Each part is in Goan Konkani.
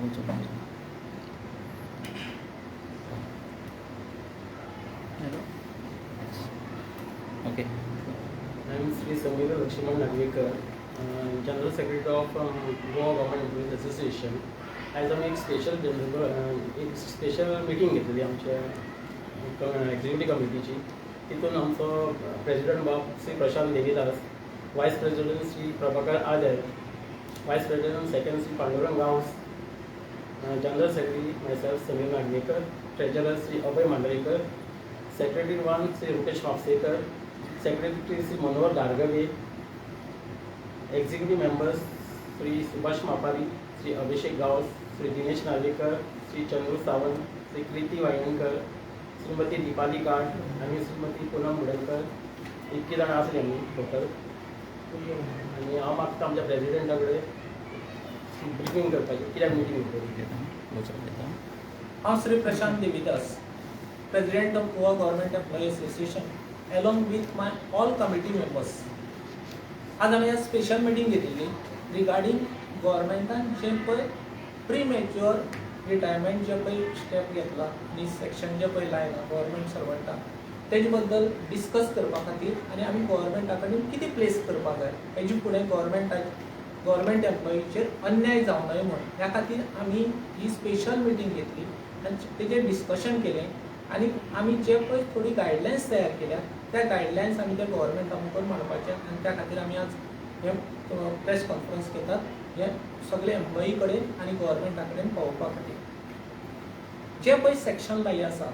Hello. Okay. I am Sri Samir Lakshman Nagvekar, General Secretary of Goa Government Employees Association. आयज आमी एक स्पेशल जनरल एक स्पेशल मिटींग घेतलेली आमच्या एक्झिक्युटीव कमिटीची. तितून आमचो प्रेसिडंट बाब Shri Prashant Devidas, vice president Shri Prabhakar Adel, vice president second Shri Pandurang Gawas, general secretary myself Sameer Nagvekar, treasurer Shri Abhay Mandrekar, secretary one Shri Rupesh Mhapsekar, secretary Shri Manohar Dargave, executive members Shri Subhash Mapari, Shri Abhishek Gawas, Shri Dinesh Narvekar, Shri Chandru Sawant, Shri Kriti Vaingankar, Shrimati Deepali Kat आनी श्रीमती पूनम बुडलकर. इतकी जाणां आसली आमी टोटल. आनी हांव मागता आमच्या प्रेजिडेंटा कडेन ब्रिफींग करपाचें कित्याक मिटींग घेतली. हांव Shri Prashant Devidas, president of Goa Government Employee Association, along with my all committee members. आज आमी आज स्पेशल मिटींग घेतिल्ली रिगार्डींग गव्हर्मेंटान जें पळय प्री मॅच्युअर रिटायरमेंट जें पळय स्टेप घेतला आनी सेक्शन जें पळय लायला गव्हर्मेंट सर्वंटाक, तेजे बद्दल डिस्कस करपा खातीर आनी आमी गव्हर्मेंटा कडेन कितें प्लेस करपाक जाय हेजे फुडें गव्हर्मेंट एम्प्लॉईचेर अन्याय जावं नये म्हूण, ह्या खातीर आमी ही स्पेशल मिटींग घेतली आनी तेजेर डिस्कशन केलें. आनी आमी जे पळय थोडी गायडलायन्स तयार केल्या, त्या गायडलायन्स आमी त्या गव्हर्मेंटा मुखार मांडपाचे आनी त्या खातीर आमी आज हें प्रेस कॉन्फरन्स घेतात, हें सगळे एम्प्लॉई कडेन आनी गव्हर्मेंटा कडेन पावोवपा खातीर. जे पळय सेक्शन लायिल्लें आसा,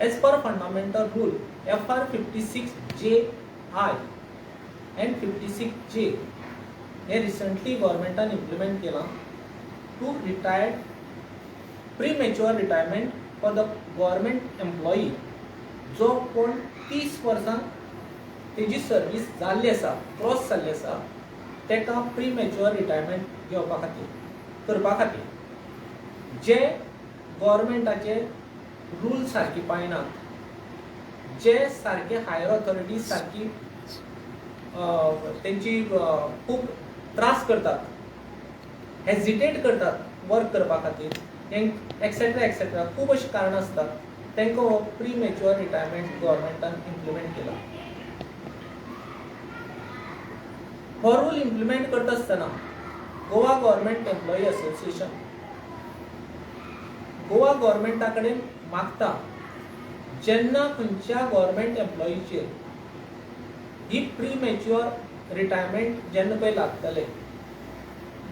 as per fundamental rule FR 56 J I and 56 J, hey recently गव्हर्मेंटान implement केलां to retired premature retirement for the government employee जो कोण 30 वर्सां तेजी सर्वीस जाल्ली आसा, क्रॉस जाल्ली आसा, ताका प्री मॅच्युअर रिटायरमेंट घेवपा खातीर करपा खातीर, जे गव्हर्मेंटाचे रूल सारकी पाळनात, जे सारके हायर ऑथॉरिटी सारकी तेंची खूब त्रास करतात, हेजिटेट करतात वर्क करपा खातीर, एक्सेट्रा एक्सेट्रा, खूब अशीं कारणां आसतात, तांकां हो प्री मॅच्युअर रिटायरमेंट गव्हर्मेंटान इम्प्लिमेंट केला. हो रूल इम्प्लिमेंट करता आसतना Goa government employee association Goa गव्हर्मेंटा कडेन मागता, जेन्ना खंयच्या गव्हर्मेंट एम्प्लॉईचेर ही प्री मॅच्युअर रिटायरमेंट जेन्ना पळय लागतले,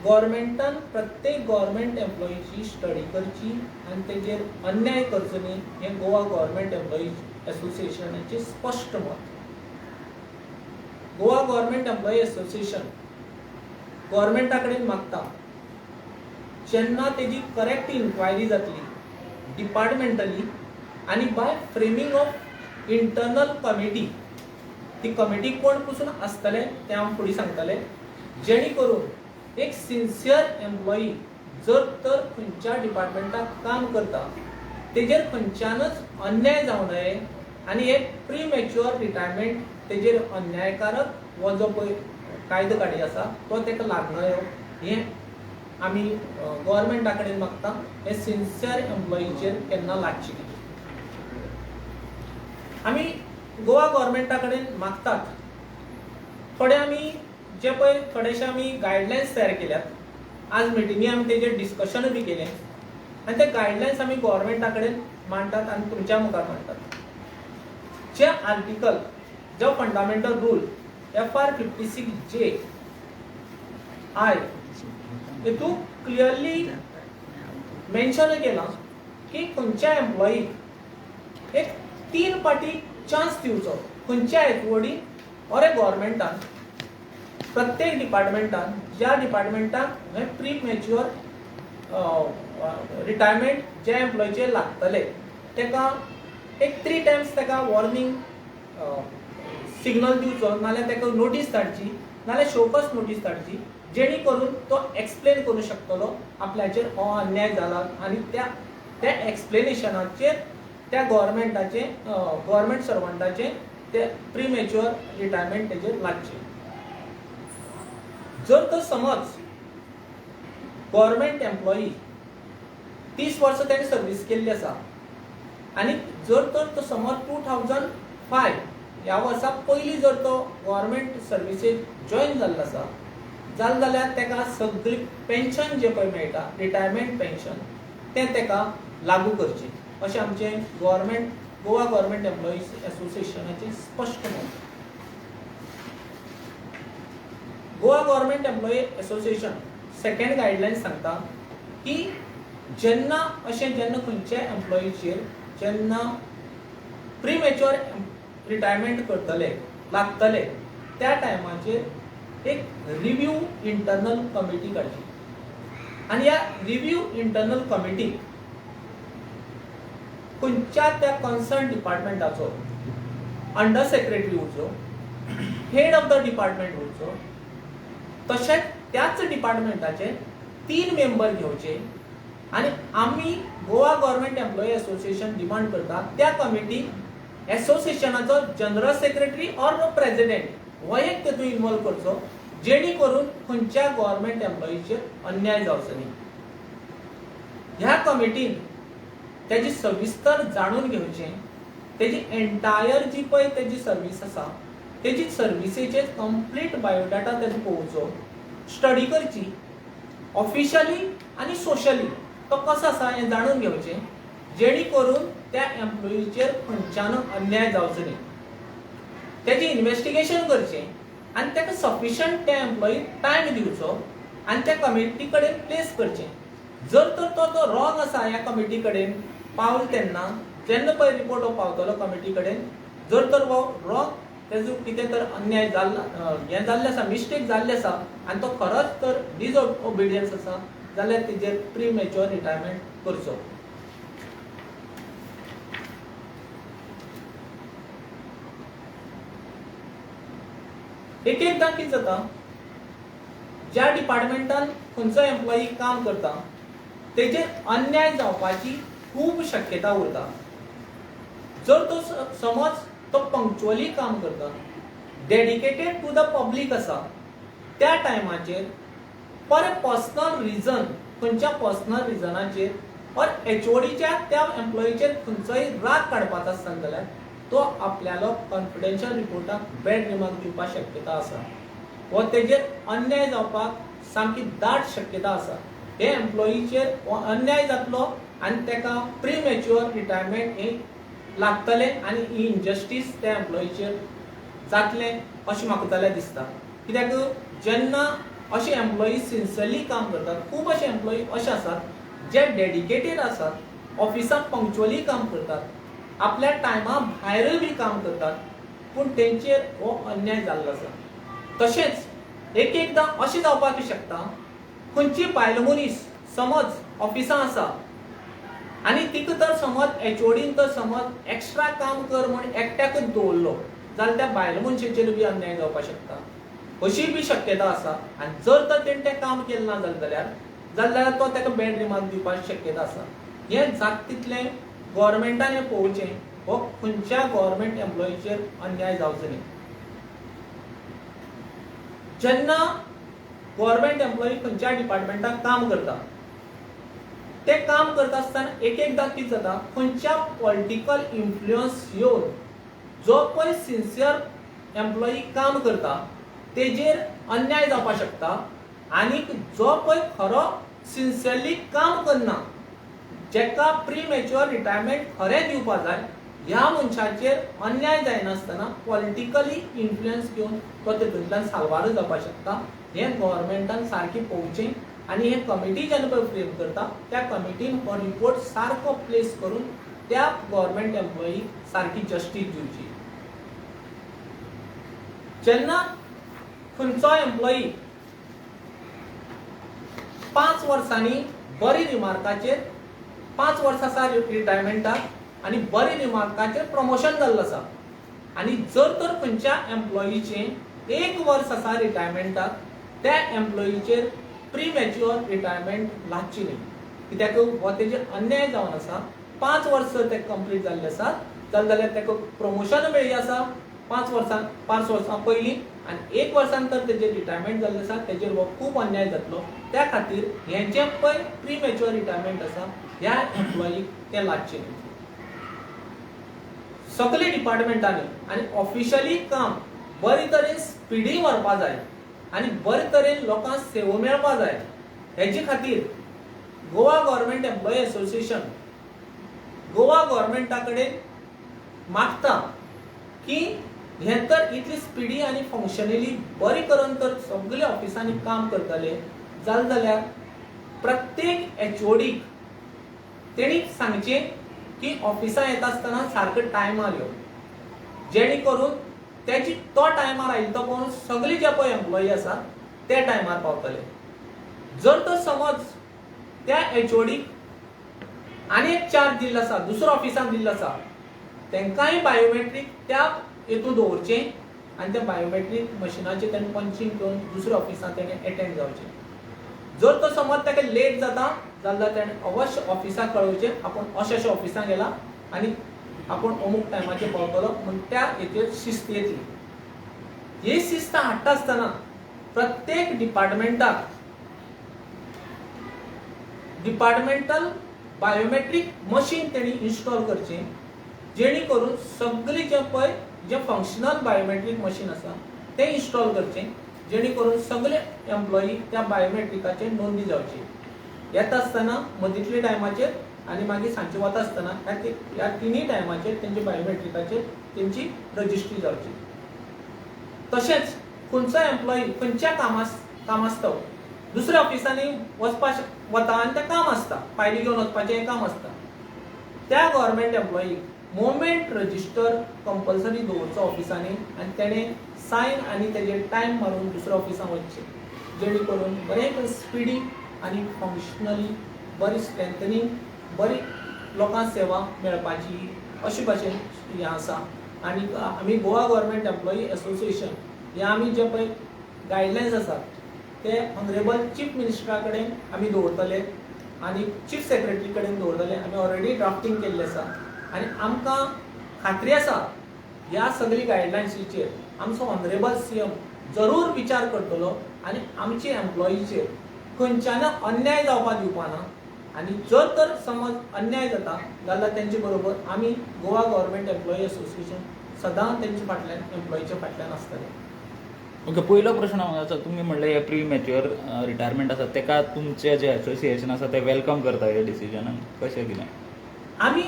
गव्हर्मेंटान प्रत्येक गव्हर्मेंट एम्प्लॉईची स्टडी करची आनी तेजेर अन्याय करचो न्ही, हें गोवा गव्हर्मेंट एम्प्लॉई असोसिएशनाचें स्पश्ट मत. गोवा गव्हर्मेंट एम्प्लॉई असोसिएशन गव्हर्मेंटा कडेन मागता, जेन्ना तेजी करेक्ट इन्क्वायरी जातली डिपार्टमेंटली आनी by framing of internal committee, ती कमिटी कोण पसून आसतले तें हांव फुडें सांगतले, जेणे करून एक सिन्सियर एम्प्लॉई जर तर खंयच्या डिपार्टमेंटाक काम करता तेजेर खंयच्यानच अन्याय जावं नये आनी हे प्री मॅच्युअर रिटायरमेंट तेजेर अन्यायकारक हो जो पळय कायदो काडी आसा तो ताका लागनयो, हें आमी गव्हर्मेंटा कडेन मागता. हे सिन्सियर एम्प्लॉईचेर केन्ना लागची न्ही. आमी गोवा गव्हर्मेंटा कडेन मागतात, थोडे आमी जे पळय थोडेशे आमी गायडलायन्स तयार केल्यात. आज मिटिंगी आमी तेजेर डिस्कशन बी केलें आनी ते गायडलायन्स आमी गव्हर्मेंटा कडेन मांडटात आनी तुमच्या मुखार मांडटात. जे आर्टिकल जो fundamental rule FR 56 J I हितून क्लियरली मेन्शन केलां की खंयच्या एम्प्लॉईक एक तीन पाटी चान्स दिवचो खंयच्या एचओडी ऑर ए गव्हर्मेंटान, प्रत्येक डिपार्टमेंटान, ज्या डिपार्टमेंटाक हें प्री मॅच्युअर रिटायरमेंट ज्या एम्प्लॉईचेर लागतले ताका एक थ्री टायम्स ताका वॉर्निंग सिग्नल दिवचो, नाल्यार ताका नोटीस धाडची, नाल्यार शोकॉज नोटीस धाडची, जेणे करून तो एक्सप्लेन करूं शकतलो आपल्याचेर हो अन्याय जाला आनी त्या त्या एक्सप्लेनेशनाचेर त्या गव्हर्मेंटाचे गव्हर्मेंट सर्वंटाचे ते प्री मॅच्युअर रिटायरमेंट तेजेर लागचें. जर तर समज गव्हर्मेंट एम्प्लॉई 30 वर्सां ताणें सर्वीस केल्ली आसा आनी जर तर तो समज 2005 ह्या वर्सा पयलीं जर तो गव्हर्मेंट सर्विसेक जॉयन जाल्लो आसा जालें जाल्यार ताका सगळी पेन्शन जें पळय मेळटा रिटायरमेंट पेन्शन तें ताका लागू करचें अशें आमचें गव्हर्मेंट गोवा गव्हर्मेंट एम्प्लॉईज एसोसिएशनाचें स्पश्ट मत. Goa government employee association second guideline सांगता की जेन्ना अशें जेन्ना खंयच्याय एम्प्लॉईचेर जेन्ना प्रिमेच्युअर रिटायरमेंट करतले लागतले त्या टायमाचेर एक रिव्यू इंटरनल कमिटी काडची आनी ह्या रिव्यू इंटरनल कमिटीक खंयच्या त्या कन्सर्न डिपार्टमेंटाचो अंडर सेक्रेटरी उरचो, हेड ऑफ the department उरचो, तशेंच त्याच डिपार्टमेंटाचे 3 मेंबर घेवचे आनी आमी Goa government employee association demand करता त्या कमिटीक एसोसिएशनाचो जनरल सेक्रेटरी ऑर प्रेसिडेंट हो एक तेतून इनवॉल्व करचो जेणे करून खंयच्या गव्हर्मेंट एम्प्लॉईचेर अन्याय जावचो न्ही. ह्या कमिटीन तेजी सविस्तर जाणून घेवचें, तेजी एंटायर जी पळय तेजी सर्वीस आसा तेजी सर्विसेचेर कंप्लीट बायोडाटा तेजो पळोवचो, स्टडी करची ऑफिशियली आनी सोशली तो कसो आसा हें जाणून घेवचें जेणे करून त्या एम्प्लॉईचेर खंयच्यान अन्याय जावचो न्ही. तेजें इन्वेस्टिगेशन करचें आनी ताका सफिशंट त्या एम्प्लॉईक टायम दिवचो आनी त्या कमिटी कडेन प्लेस करचें. जर तर तो तो रॉंग आसा ह्या कमिटी कडेन पावल तेन्ना जेन्ना पळय रिपोर्ट हो पावतलो कमिटी कडेन जर तर हो रॉंग तेजो कितें तर अन्याय जाल्ला हें जाल्लें आसा, मिस्टेक जाल्लें आसा आनी तो खरोच तर डिसओबिडियन्स आसा जाल्यार तेजेर प्रिमेच्युअर रिटायरमेंट करचो. एक एकदां कितें जाता ज्या डिपार्टमेंटान खंयचो एम्प्लॉई काम करता तेजेर अन्याय जावपाची खूब शक्यता उरता. जर तो समज तो पंक्चुअली काम करता, डेडिकेटेड टू the public आसा, त्या टायमाचेर फॉर ए पर्सनल रिजन खंयच्या पर्सनल रिजनाचेर ऑर एचओडीच्या त्या एम्प्लॉईचेर खंयचोय राग काडपाचो आसता जाल्यार तो आपल्यालो कॉन्फिडेन्शियल रिपोर्टाक बॅड रिमार्क दिवपाक शक्यता आसा हो तेजेर अन्याय जावपाक सामकी दाट शक्यता आसा. हे एम्प्लॉईचेर हो अन्याय जातलो आनी ताका प्रिमेच्युअर रिटायरमेंट हें लागतलें आनी ही इनजस्टीस त्या एम्प्लॉईचेर जातलें अशें म्हाका जाल्यार दिसता. कित्याक जेन्ना अशे एम्प्लॉई सिन्सियरली काम करतात, खूब अशे एम्प्लॉई अशे आसात जे डेडिकेटेड आसात, ऑफिसाक पंक्चुअली काम करतात, आपल्या टायमा भायरूय बी काम करतात, पूण तेंचेर हो अन्याय जाल्लो आसा. तशेंच एक एकदां अशें जावपाक शकता खंयची बायल मनीस समज ऑफिसां आसा आनी तिका तर समज एचओडीन तर समज एक्स्ट्रा काम कर म्हूण एकट्याकूच दवरलो जाल्यार त्या बायल मनशेचेर बी अन्याय जावपाक शकता, अशी बी शक्यता आसा. आनी जर तर तेणें तें काम केलें ना जालें जाल्यार तो ताका बॅड रिमार्क दिवपाची शक्यता आसा. हें जाता तितलें गव्हर्मेंटान हें पळोवचें, हो खंयच्या गव्हर्मेंट एम्प्लॉईचेर अन्याय जावचो न्ही. जेन्ना गव्हर्मेंट एम्प्लॉई खंयच्या डिपार्टमेंटाक काम करता ते काम करता आसतना एक एकदां कितें जाता खंयच्या पॉलिटिकल इन्फ्लुयन्स येवन जो पळय सिन्सियर एम्प्लॉई काम करता तेजेर अन्याय जावपाक शकता आनी जो पळय खरो सिन्सियरली काम करना जेका प्रिमेच्युअर रिटायरमेंट खरें दिवपा जाय ह्या मनशाचेर अन्याय जायनासतना पॉलिटिकली इन्फ्लुयन्स घेवन तो तेतूंतल्यान साल्वारूय जावपाक शकता. हें गव्हर्मेंटान सारकें पळोवचें आनी हे कमिटी जेन्ना पळय फ्रेम करता त्या कमिटीन हो रिपोर्ट सारको प्लेस करून त्या गव्हर्मेंट एम्प्लॉईक सारकी जस्टीस दिवची. जेन्ना खंयचो एम्प्लॉई 5 वर्सांनी बरी रिमार्काचेर 5 वर्सां आसा रिटायरमेंटाक आनी बरी रिमार्काचेर प्रमोशन जाल्लो आसा आनी जर तर खंयच्या एम्प्लॉईचें 1 वर्स आसा रिटायरमेंटाक त्या एम्प्लॉईचेर प्रिमेच्युअर रिटायरमेंट लागची न्ही, कित्याक हो तेजेर अन्याय जावन आसा. 5 वर्सां ते कंप्लीट जाल्ले आसात जाल्यार ताका प्रमोशन मेळ्ळी आसा 5 वर्सां पयलीं आनी एक वर्सान तर तेजेर रिटायरमेंट जाल्लें आसा तेजेर हो खूब अन्याय जातलो. त्या खातीर हें जें पळय प्री मॅच्युअर रिटायरमेंट आसा ह्या एम्प्लॉईक तें लागचें न्ही. सगळे डिपार्टमेंटांनी आनी ऑफिशियली काम बरे तरेन स्पिडी व्हरपा जाय आनी बरे तरेन लोकांक सेवा मेळपा जाय. हेजे खातीर Goa government employee association Goa गव्हर्मेंटा कडेन मागता की हें तर इतली स्पिडी आनी फंक्शनली बरें करून तर सगळे ऑफिसांनी काम करतले जालें जाल्यार प्रत्येक एचओडीक तेणी सांगचें की ऑफिसां येता आसतना सारको टायमार यो, जेणे करून तेजी तो टायमार आयिल्लो तो पळोवन सगळे जे पळय एम्प्लॉई आसा ते टायमार पावतले. जर तर समज त्या एचओडीक आनी एक चार्ज दिल्लो आसा, दुसरो ऑफिसान दिल्लो आसा, तांकांय बायोमेट्रीक त्या हेतून दवरचें आनी त्या बायोमेट्रीक मशिनाचेर तेणें पंचींग करून दुसऱ्या ऑफिसान तेणें एटेंड जावचें. जर तो समज ताका लेट जाता जाल्यार तेणें अवश्य ऑफिसाक कळोवचें आपूण अशें अशें ऑफिसान गेला आनी आपूण अमूक टायमाचेर पावतलो म्हूण त्या हेचेर शिस्त येतली. ही शिस्त हाडटा आसतना प्रत्येक डिपार्टमेंटाक डिपार्टमेंटल बायोमेट्रीक मशीन तेणी इन्स्टॉल करचें, जेणे करून सगळें जें पळय जें फंक्शनल बायोमेट्रीक मशीन आसा तें इन्स्टॉल करचें, जेणे करून सगळे एम्प्लॉई त्या बायोमेट्रिकाचेर नोंदी जावची. येता आसतना मदींतल्या टायमाचेर आनी मागीर सांजचे वता आसतना ह्या तिनूय टायमाचेर तेंचे बायोमेट्रिकाचेर तेंची रजिस्ट्री जावची. तशेंच खंयचो एम्प्लॉई खंयच्या कामास्तव दुसऱ्या ऑफिसांनी वचपा वता आनी तें काम आसता, फायली घेवन वचपाचें हें काम आसता, त्या गव्हर्मेंट एम्प्लॉईक मुवमेंट रजिस्टर कंपल्सरी दवरचो ऑफिसांनी आनी तेणें सायन आनी तेजेर टायम मारून दुसऱ्या ऑफिसान वचचें, जेणे करून बरें स्पिडी आनी फंक्शनली बरी स्ट्रेंथनींग बरी लोकांक सेवा मेळपाची अशे भाशेन हें आसा. आनी आमी गोवा गव्हर्मेंट एम्प्लॉई एसोसिएशन हे आमी जे पळय गायडलायन्स आसात ते ऑनरेबल चीफ मिनिस्टरा कडेन आमी दवरतले आनी चीफ सेक्रेटरी कडेन दवरतले. आमी ऑलरेडी ड्राफ्टींग केल्लें आसा आनी आमकां खात्री आसा ह्या सगळी गायडलायन्सीचेर आमचो ऑनरेबल सीएम जरूर विचार करतलो आनी आमचे एम्प्लॉईचेर खंयच्यान अन्याय जावपाक दिवपाना. आनी जर तर समज अन्याय जाता जाल्यार तेंचे बरोबर आमी गोवा गव्हर्मेंट एम्प्लॉई एसोसिएशन सदां तेंचे फाटल्यान एम्प्लॉईच्या फाटल्यान आसतले. ओके, पयलो प्रश्न आसा, तुमी म्हणलें हे प्री मॅच्युअर रिटायरमेंट आसा तेका तुमचें जें एसोसिएशन आसा तें welcome करता हे डिसिजनाक, कशें कितें? आमी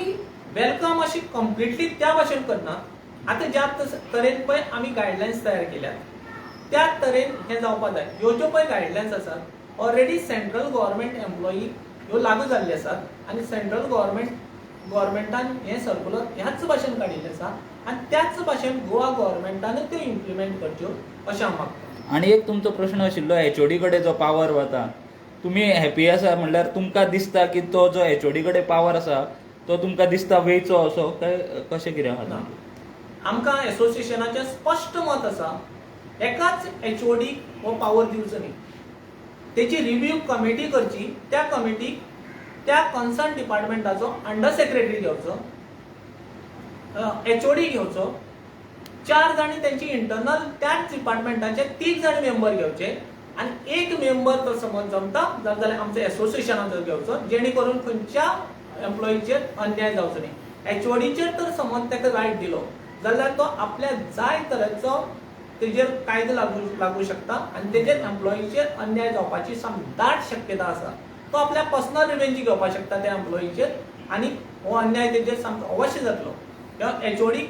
welcome अशी कंप्लिटली त्या भाशेन करना. आतां ज्या तरेन पळय आमी गायडलायन्स तयार केल्यात त्या तरेन हें जावपा जाय. ह्यो ज्यो पळय गायडलायन्स आसात ऑलरेडी सेंट्रल गव्हर्मेंट एम्प्लॉई ह्यो लागू जाल्ल्यो आसात आनी सेंट्रल गव्हर्मेंटान हें सर्कुलर ह्याच भाशेन काडिल्लें आसा आनी त्याच भाशेन गोवा गव्हर्मेंटानूय त्यो इम्प्लिमेंट करच्यो अशें हांव मागता. आनी एक तुमचो प्रश्न आशिल्लो एचओडी कडेन जो पावर वता, तुमी हॅपी आसा म्हणल्यार तुमकां दिसता की तो जो एचओडी कडेन पावर आसा तो तुमकां दिसता वयचो असो काय कशें कितें आहा? आमकां एसोसिएशनाचें स्पश्ट मत आसा एकाच एचओडीक हो पावर दिवचो न्ही. तेची रिव्यू कमिटी करची, त्या कमिटीक त्या कन्सर्न डिपार्टमेंटाचो अंडर सेक्रेटरी घेवचो, एचओडी घेवचो, 4 जाणी तेंची इंटरनल त्याच डिपार्टमेंटाचे 3 जाण मेंबर घेवचे आनी एक मेंबर तो समज जमता जाल्यार आमचो एसोसिएशनाचो घेवचो, जेणे करून खंयच्या एम्प्लॉईचेर अन्याय जावचो न्ही. एचओडीचेर तर समज ताका रायट दिलो जाल्यार तो आपल्या जाय तरेचो तेजेर कायदो लागू शकता आनी तेजेर एम्प्लॉईचेर अन्याय जावपाची दाट शक्यता आसा. तो आपल्या पर्सनल रिवेंज घेवपाक शकता त्या एम्प्लॉईचेर आनी हो अन्याय तेजेर सामको अवश्य जातलो. एचओडी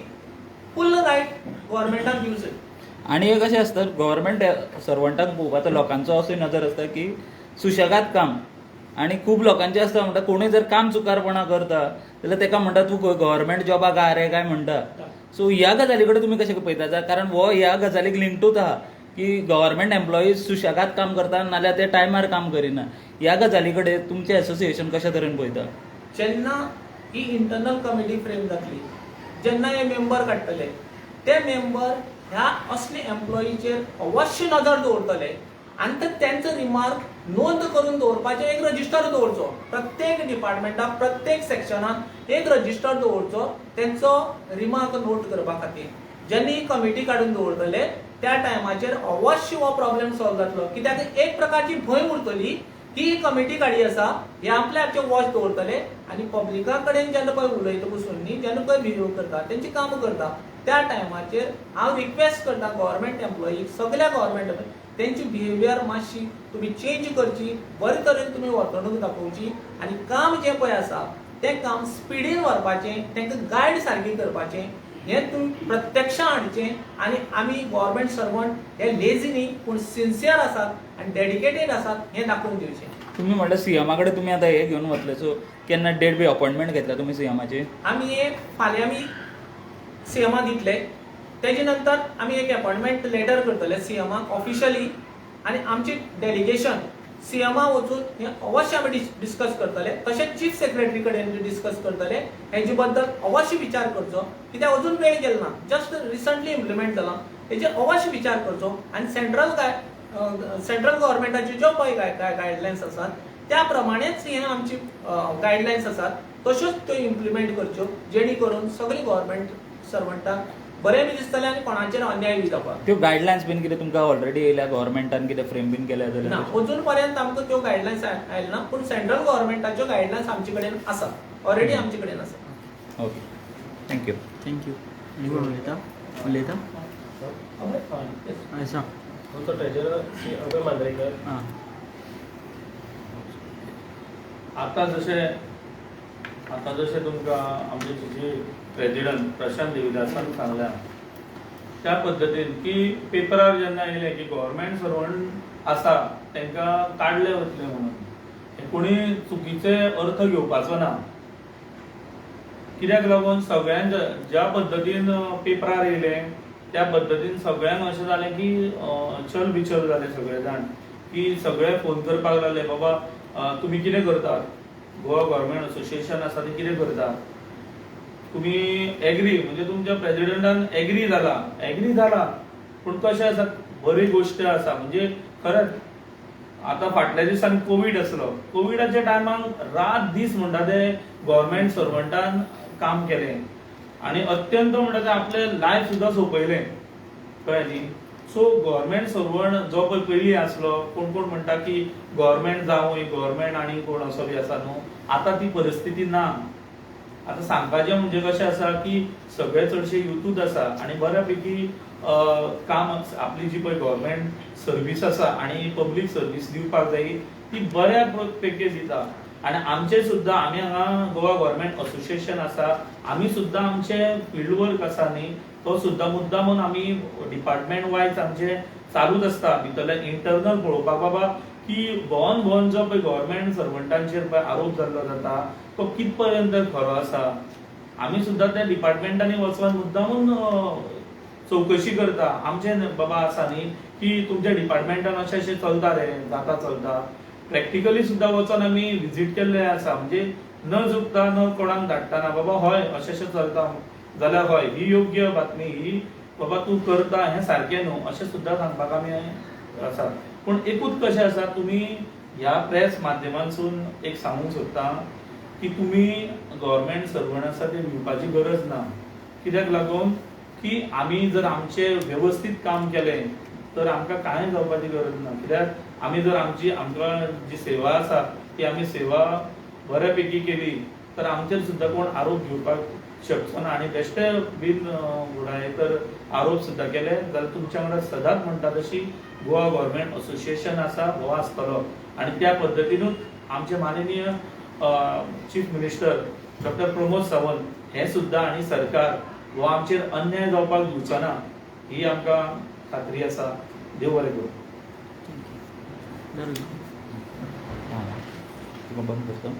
फुल रायट गव्हर्मेंटान दिवचो. आनी एक अशें आसता गव्हर्मेंट सर्वंटांक पळोवपाचो लोकांचो असो नदर आसता की सुशेगाद काम, आनी खूब लोकांचें आसता म्हणटा कोणूय जर काम चुकारपणां करता जाल्यार तेका म्हणटा तूं गव्हर्मेंट जॉबाक आहा रे काय म्हणटा. सो ह्या गजाली कडेन तुमी कशें पळयता? कारण हो ह्या गजालीक लिंक्डूच आहा की गव्हर्मेंट एम्प्लॉईज सुशेगाद काम करता नाल्यार ते टायमार काम करिना. ह्या गजाली कडेन तुमचें एसोसिएशन कशा तरेन पळयता? जेन्ना ही इंटरनल कमिटी फ्रेम जातली, जेन्ना हे मेंबर काडटले ते मेंबर ह्या असले एम्प्लॉईचेर अवश्य नदर दवरतले आनी ते तेंचो रिमार्क नोंद करून दवरपाचें एक रजिस्टर दवरचो. प्रत्येक डिपार्टमेंटाक प्रत्येक सेक्शनाक एक रजिस्टर दवरचो तेंचो रिमार्क नोट करपा खातीर. जेन्ना ही कमिटी काडून दवरतले त्या टायमाचेर अवश्य हो प्रॉब्लेम सॉल्व जातलो. कित्याक एक प्रकारची भंय उरतली की ही कमिटी काडी आसा, हे आपल्या हाचे वॉच दवरतले आनी पब्लिका कडेन जेन्ना पळय उलयता बसून न्ही, जेन्ना पळय बिहेव करता, तेंची कामां करता, त्या टायमाचेर हांव रिक्वेस्ट करता गव्हर्मेंट एम्प्लॉईक, सगल्या गव्हर्मेंट एम्प्लॉई तेंची बिहेवियर मातशी तुमी चेंज करची, बरे तरेन तुमी वर्तणूक दाखोवची आनी काम जें पळय आसा तें काम स्पिडीन व्हरपाचें, तांकां गायड सारकी करपाचें, हें तुमी प्रत्यक्षां हाडचें. आनी आमी गव्हर्मेंट सर्वंट हे लेजी न्ही पूण सिन्सियर आसात आनी डेडिकेटेड आसात हें दाखोवन दिवचें. तुमी म्हणल्यार सीएमा कडेन तुमी आतां हे घेवन वतले, सो केन्ना डेट बी अपॉयंटमेंट घेतल्या तुमी सीएमाची? आमी हे फाल्यां आमी सीएमा दितले, तेजे नंतर आमी एक अपॉयंटमेंट लेटर करतले सीएमाक ऑफिशियली आनी आमची डेलिगेशन सीएमा वचून हें अवश्य आमी डिस्कस करतले. तशेंच चीफ सेक्रेटरी कडेन डिस्कस करतले हेजे बद्दल अवश्य विचार करचो, कित्याक अजून वेळ गेलो ना, जस्ट रिसंटली इम्प्लिमेंट जाला, हेजेर अवश्य विचार करचो. आनी सेंट्रल गव्हर्मेंटाच्यो ज्यो पळय गायडलायन्स आसात त्या प्रमाणेच हे आमची गायडलायन्स आसात तश्योच त्यो इम्प्लिमेंट करच्यो, जेणे करून सगळे गव्हर्मेंट सर्वंटाक बरें बी दिसतलें आनी कोणाचेर अन्याय बी जावपाक. त्यो गायडलायन्स बीन कितें तुमकां ऑलरेडी येयल्या गव्हर्मेंटान, कितें फ्रेम बीन केल्या ना, जाल्यार? अजून पर्यंत आमकां त्यो गायडलायन्स आयले ना, पूण सेंट्रल गव्हर्मेंटाच्यो गायडलायन्स आमचे कडेन आसा, ऑलरेडी आमचे कडेन आसा. Okay, thank you. Thank you. आनी कोण उलयता उलयता? Yes. हय, सांग. आमचो ट्रेजरर श्री अभय मांद्रेकर. आं. आता जशें तुमकां आमचे जी प्रेजिडंट प्रशांत देविदासान सांगल्या त्या पद्दतीन की पेपरार जेन्ना येयलें की गव्हर्मेंट सर्वंट आसा तांकां काडले वतले म्हणून, हे कोणी चुकीचे अर्थ घेवपाचो ना. कित्याक लागून सगळ्यांक ज्या पद्दतीन पेपरार येयलें त्या पद्दतीन सगळ्यांक अशें जालें की चल बिचल जाले सगळे जाण, की सगळे फोन करपाक लागले, बाबा तुमी कितें करतात, गोवा गव्हर्मेंट असोसिएशन आसा ते कितें करता, तुमी एग्री म्हणजे तुमच्या प्रेजिडेंटान एग्री जाला, एग्री जाला. पूण कशें आसा, बरी गोश्ट आसा म्हणजे खरेंच आतां फाटल्या दिसांनी कोवीड आसलो, कोविडाच्या टायमाक रात दीस म्हणटा ते गव्हर्मेंट सर्वंटान काम केलें आनी अत्यंत म्हणटा ते आपलें लायफ सुद्दां सोंपयलें, कळ्ळें न्ही. सो गव्हर्मेंट सर्वंट जो पळय पयलीं आसलो, कोण कोण म्हणटा की गव्हर्मेंट जावं, गव्हर्मेंट आनी कोण असो बी आसा न्हू, आतां ती परिस्थिती ना. आतां सांगपाचें म्हणजे कशें आसा की सगळे चडशे युथूच आसा आनी बऱ्या पैकी काम आपली जी पळय गव्हर्मेंट सर्वीस आसा आनी पब्लीक सर्वीस दिवपाक जाय ती बऱ्या पैकी दिता. आनी आमचे सुद्दां आमी हांगा गोवा गव्हर्मेंट असोसिएशन आसा, आमी सुद्दां आमचे फिल्ड वर्क आसा न्ही तो सुद्दां मुद्दामून आमी डिपार्टमेंट वायज आमचे चालूच आसता भितरल्यान इंटरनल पळोवपाक बाबा की भोवन भोवन जो पळय गव्हर्मेंट सर्वंटांचेर पळय आरोप जाल्लो जाता तो कित पर्यंत खरो आसा. आमी सुद्दां त्या डिपार्टमेंटांनी वचोन मुद्दामून चवकशी करता आमचे बाबा आसा न्ही की तुमच्या डिपार्टमेंटान अशें अशें चलता रे, जाता चलता, प्रॅक्टिकली सुद्दां वचोन आमी विजीट केल्ले आसा. म्हणजे न चुकता न कोणाक धाडटाना बाबा हय अशें अशें चलता जाल्यार हय ही योग्य बातमी, ही बाबा तूं करता हें सारकें न्हू अशें सुद्दां सांगपाक आमी आसा. पूण एकूच कशें आसा, तुमी ह्या प्रेस माध्यमांसून एक सांगूंक सोदता की तुमी गव्हर्मेंट सर्वंट आसा ते भिवपाची गरज ना. कित्याक लागून की आमी जर आमचें वेवस्थीत काम केलें तर आमकां कांय जावपाची गरज ना. कित्याक आमी जर आमची आमकां जी सेवा आसा ती आमी सेवा बऱ्या पैकी केली तर आमचेर सुद्दां कोण आरोप घेवपाक शकचो ना. आनी बेश्टे बीन घुडाये तर आरोप सुद्दां केले जाल्यार तुमच्या वांगडा सदांच म्हणटा तशी गोवा गव्हर्मेंट असोसिएशन आसा हो आसतलो. आनी त्या पद्दतीनूच आमचे माननीय chief minister doctor Pramod Sawant हे सुद्दां आनी सरकार हो आमचेर अन्याय जावपाक दिवचो ना ही आमकां खात्री आसा. देव बरें करूं. तुका बंद करता.